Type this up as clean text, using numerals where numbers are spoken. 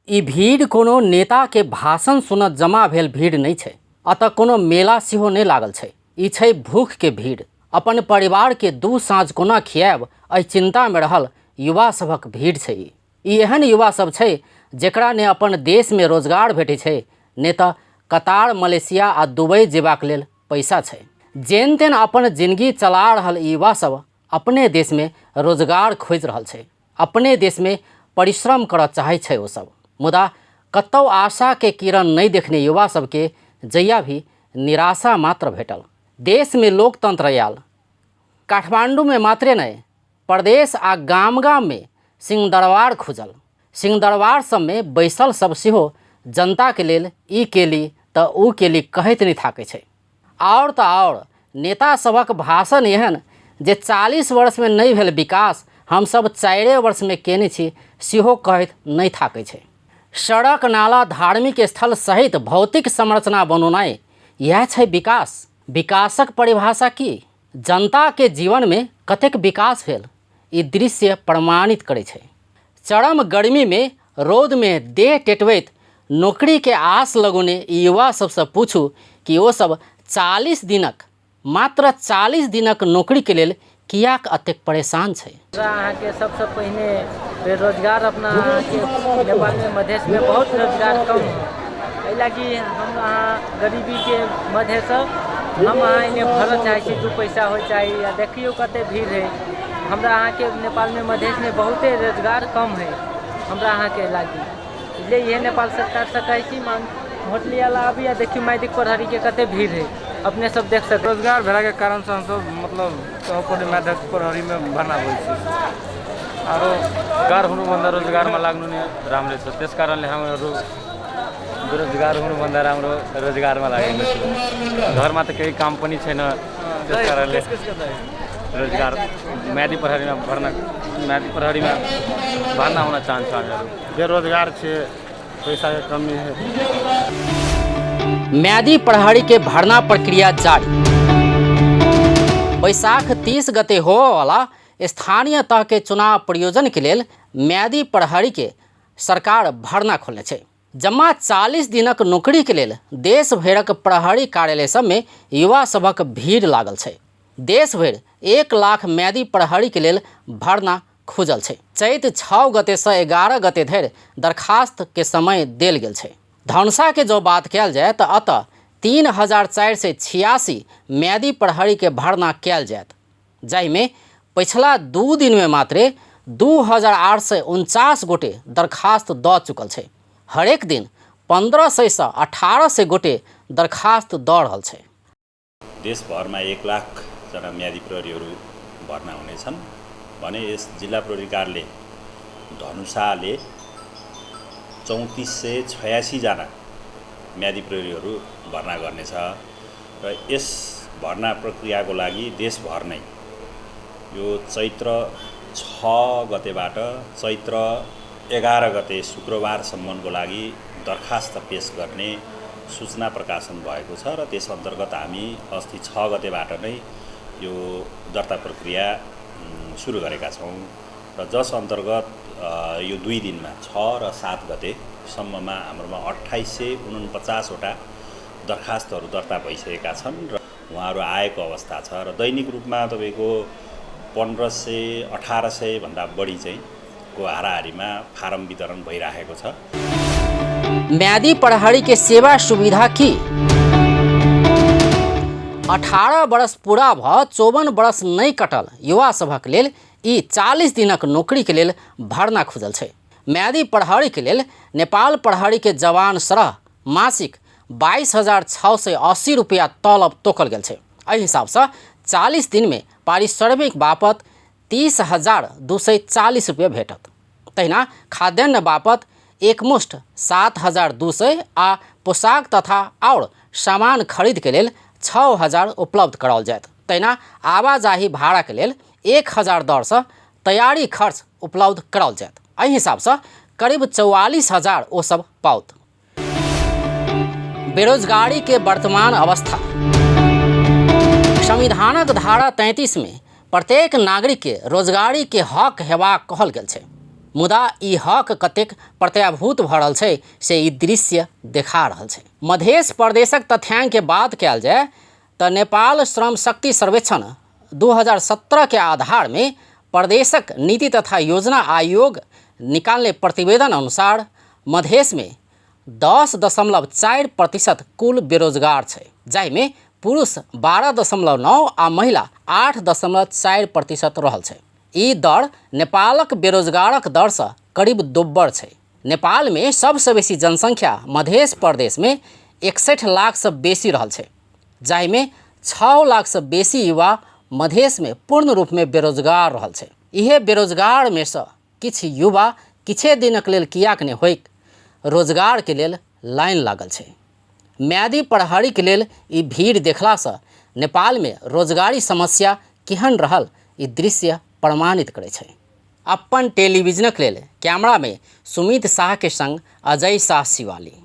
ई भीड़ कोनो नेताके भाषण सुनऽ जमा भेल भीड़ नहि छै। अतऽ कोनो मेला सेहो नहि लागल छै। ई छै भूखके भीड़। अपन परिवारके दू साँझ कोना खियाएब एहि चिन्तामे रहल युवा सभक भीड़ छै ई। ई एहन युवा सब छै जेकरा ने अपन देशमे रोजगार भेटै छै ने तऽ कतार, मलेशिया आ दुबई जेबाक लेल पैसा छै। जेन तेन अपन जिनगी चला रहल ई युवा सब अपने देशमे रोजगार खोजि रहल छै। अपने देशमे परिश्रम करऽ चाहै छै ओसब, मुदा कतौ आशाके किरण नहि देखने युवा सबके जहिया भी निराशा मात्र भेटल। देशमे लोकतन्त्र आयल। काठमाण्डूमे मात्रे नहि, प्रदेश आ गाम गाममे सिंहदरबार खुजल। सिंहदरबार सबमे बैसल सब सेहो जनताके लेल ई केली तऽ ओ केली कहैत नहि थाकै छै। आओर तऽ आओर नेता सभक भाषण एहन जे 40 वर्षमे नहि भेल विकास हमसब 4 वर्षमे केने छी सेहो कहैत नहि थाकै छै। सड़क, नाला, धार्मिक स्थल सहित भौतिक संरचना बनौनाइ इएह छै विकास। विकासक परिभाषा की? जनताके जीवनमे कतेक विकास भेल ई दृश्य प्रमाणित करै छै। चरम गर्मीमे रौदमे देह टेटबैत नौकरीके आस लगौने ई युवा सबसँ पूछू कि ओ सब 40 दिनक मात्र 40 दिनक नौकरीके लेल कियाक एतेक परेशान छै। हमरा अहाँके सबसँ पहिने बेरोजगार अपना अहाँके नेपालमे मधेशमे बहुत रोजगार कम है, एहि लागी हम अहाँ गरीबीके मध्यसँ हम अहाँ एन्ने भरऽ चाहै छी, 2 पैसा होइ चाही। आ देखियौ कते भीड़ है। हमरा अहाँके नेपालमे मधेशमे बहुते रोजगार कम है हमरा अहाँके लागी। इसलिए इहे नेपाल सरकारसँ कहै छी मांग, वोट लिअ ला आबी आ देखियौ माइदिक प्रहरीके कते भीड़ है, अपने सब देख सकै। रोजगार भेलाके कारणसँ हमसब मतलब कहब माध्यक प्रहरीमे भर्ना होइ छी। आरो रोजगार हुनुभन्दा रोजगारमा लाग्नु नै राम्रो छ, त्यस कारणले हामीहरू बेरोजगार हुनुभन्दा राम्रो रोजगारमा लागेको छु। घरमा त केही काम पनि छैन, त्यस कारणले रोजगार म्यादी प्रहरीमा भर्ना, म्यादी प्रहरीमा भर्ना हुन चाहन्छौँ हामीहरू। बेरोजगार छियै, पैसाके कमी है। म्यादी प्रहरीके भर्ना प्रक्रिया जारी। वैशाख 30 गते होबऽवाला स्थानीय तहके चुनाव प्रयोजनके लेल म्यादी प्रहरीके सरकार भर्ना खोलने छै। जम्मा 40 दिनक नौकरीके लेल देश भरिक प्रहरी कार्यालय सबमे युवा सभक भीड़ लागल छै। देश भरि 1 लाख म्यादी प्रहरीके लेल भर्ना खुजल छै। चैत 6 गतेसँ 11 गते धरि दरखास्तके समय देल गेल छै। धनुषाके जँ बात कयल जाय तऽ अतऽ 3486 म्यादी प्रहरीके भर्ना कयल जायत, जाहिमे पछिला 2 दिनमे मात्रे 2849 गोटे दरखास्त दऽ चुकल छै। हरेक दिन 1500सँ 1800 गोटे दरखास्त दऽ रहल छै। देशभरमा 1 लाख जना म्यादी प्रहरीहरू भर्ना हुनेछन् भने यस जिल्ला प्रहरी कार्यालय धनुषाले 3486 जना म्यादी प्रहरीहरू भर्ना गर्नेछ र यस भर्ना प्रक्रियाको लागि देशभर नै यो चैत्र 6 गतेबाट चैत्र 11 गते शुक्रबारसम्मको लागि दरखास्त पेश गर्ने सूचना प्रकाशन भएको छ र त्यस अन्तर्गत हामी अस्ति 6 गतेबाट नै यो दर्ता प्रक्रिया सुरु गरेका छौँ र जस अन्तर्गत यो 2 दिनमा 6 र 7 गतेसम्ममा हाम्रोमा 2849 वटा दरखास्तहरू दर्ता भइसकेका छन् र उहाँहरू आएको अवस्था छ र दैनिक रूपमा तपाईँको 1500 1800 भन्दा बढी चाहिँ को हाराहारीमा फारम वितरण भइराखेको छ। म्यादी प्रहरीके सेवा सुविधा की? 18 वर्ष पूरा भ 54 वर्ष नहि कटल युवा सभक लेल ई 40 दिनक नौकरीके लेल भर्ना खुजल छै। म्यादी प्रहरीके लेल नेपाल प्रहरीके जवान सरह मासिक 22,680 रुपैआ तलब तोकल गेल छै। एहि हिसाबसँ 40 दिनमे पारिश्रमिक बापत 30,240 रुपैआ भेटत। तहिना खाद्यान्न बापत एकमुष्ट 7,200 आ पोशाक तथा आओर सामान खरीदके लेल 6,000 उपलब्ध कराओल जायत। तहिना आवाजाही भाड़ाके लेल 1,000 दरसँ तैयारी खर्च उपलब्ध कराओल जायत। एहि हिसाबसँ करीब 44,000 ओ सब पाओत। बेरोजगारी के वर्तमान अवस्था। संविधानक धारा 33 में प्रत्येक नागरिक के रोजगारी के हक हेबाक कहल गेल छै। मुदा ई हक कतेक प्रत्याभूत भऽ रहल छै से ई दृश्य देखा रहल छै। मधेश प्रदेशक तथ्यांक के बात कयल जाय तऽ नेपाल श्रम शक्ति सर्वेक्षण 2017 के आधार में प्रदेशक नीति तथा योजना आयोग निकालने प्रतिवेदन अनुसार मधेश में 10.4% कुल बेरोजगार छै, जाहिमे पुरुष 12.9 आ महिला 8.4% रहल छै। ई दर नेपालक बेरोजगारक दरसँ करीब दोब्बर छै। नेपालमे सबसँ बेसी जनसंख्या मधेश प्रदेशमे 61 लाखसँ बेसी रहल छै, जाहिमे 6 लाखसँ बेसी युवा मधेशमे पूर्ण रूपमे बेरोजगार रहल छै। इहे बेरोजगारमे सँ किछु युवा किछे दिनक लेल किएक नहि होइक, रोजगारके लेल लाइन लागल छै। म्यादी प्रहरीके लेल ई भीड़ देखलासँ नेपालमे रोजगारी समस्या केहन रहल ई दृश्य प्रमाणित करै छै। अपन टेलीविजनक लेल कैमरामे सुमित साहके संग अजय साह शिवाली।